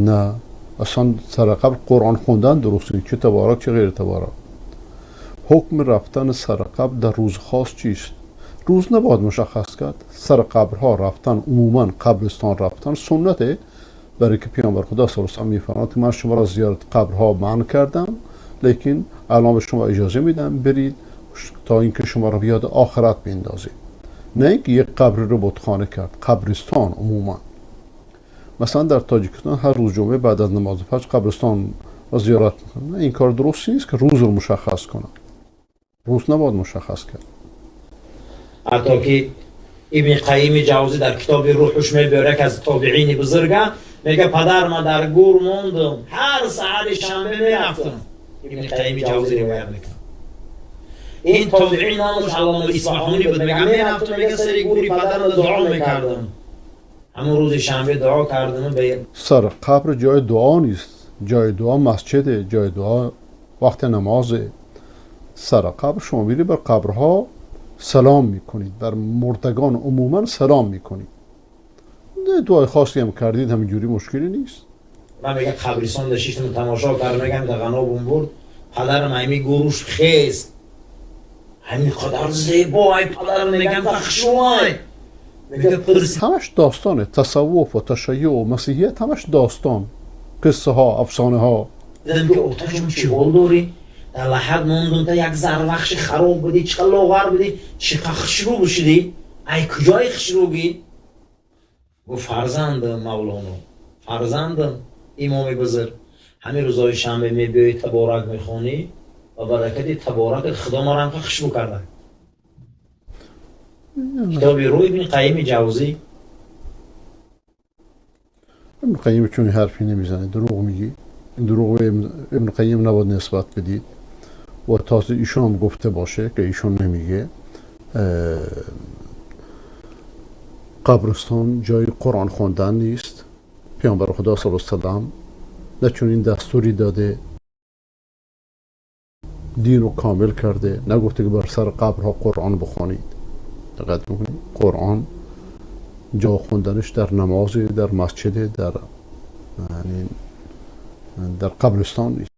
نه، اصلا سر قبر قرآن خوندن درست نیست، چه تبارک چه غیر تبارک. حکم رفتن سر قبر در روز خاص چیست؟ روز نباید مشخص کرد. سر قبرها رفتن، عموما قبرستان رفتن سنته، برای که پیامبر خدا صلی الله علیه و میفرماد من شما را زیارت قبرها منع کردم، لیکن الان به شما اجازه میدم برید تا اینکه شما را بیاد آخرت بندازید. نه اینکه یک قبر رو بتخانه کرد. قبرستان عموما، مثلا در تاجیکستان هر روز جمعه بعد از نماز فجر قبرستان را زیارت میکنن. این کار درست نیست که روز رو مشخص کنن. روز نباید مشخص کرد. حتی که ابن قیم جوزی در کتاب روحش میبره که از تابعین بزرگه، میگه پدر من در گور موندم، هر سحر شنبه میرفتم. ابن قیم جوزی روایت میکنه. این تابعین نامش علامه اصفهانی بود. میگه میرفتم، میگه سری گوری پدرم دعا میکردم، همون روز شنبه دعا کردم به سر قبر جای دعا نیست. جای دعا مسجده، جای دعا وقت نمازه. سر قبر شما میری بر قبرها سلام میکنید، بر مردگان عموما سلام میکنید. دعای خاصی هم کردید همینجوری مشکلی نیست. من میگه قبرستان داشتم تماشا کردم، میگم در غنابم برد پدرم همی گروش خیست، همین قدر زیبای پدرم، میگم خوشوای، میگه پرس همش داستانه. تصوف و تشیع و مسیحیت همش داستان، قصه ها، افسانه ها. دیدم که اتاجم چی حال داری؟ در لحد موندم تا یک ذره خراب بودی، چقدر لاغر بودی، چقدر خوشرو بشدی، ای کجای خوشروگی؟ گفت فرزندم مولانا، فرزندم امام بزرگ، همین روزای شنبه میبیای تبارک میخوانی و برکت تبارک خدا ما را هم خوشبو کرده. کتاب روی ابن قیم جوزی. ابن قیم چون حرفی نمیزنه، دروغ میگی. این دروغ به ابن قیم نباید نسبت بدید و تازه ایشون هم گفته باشه که ایشون نمیگه. قبرستان جای قرآن خوندن نیست. پیامبر خدا صلی الله علیه و سلم نه چون این دستوری داده، دین رو کامل کرده، نگفته که بر سر قبرها قرآن بخوانید. دقت میکنید؟ قرآن جا خوندنش در نماز، در مسجد، در یعنی در قبرستان نیست.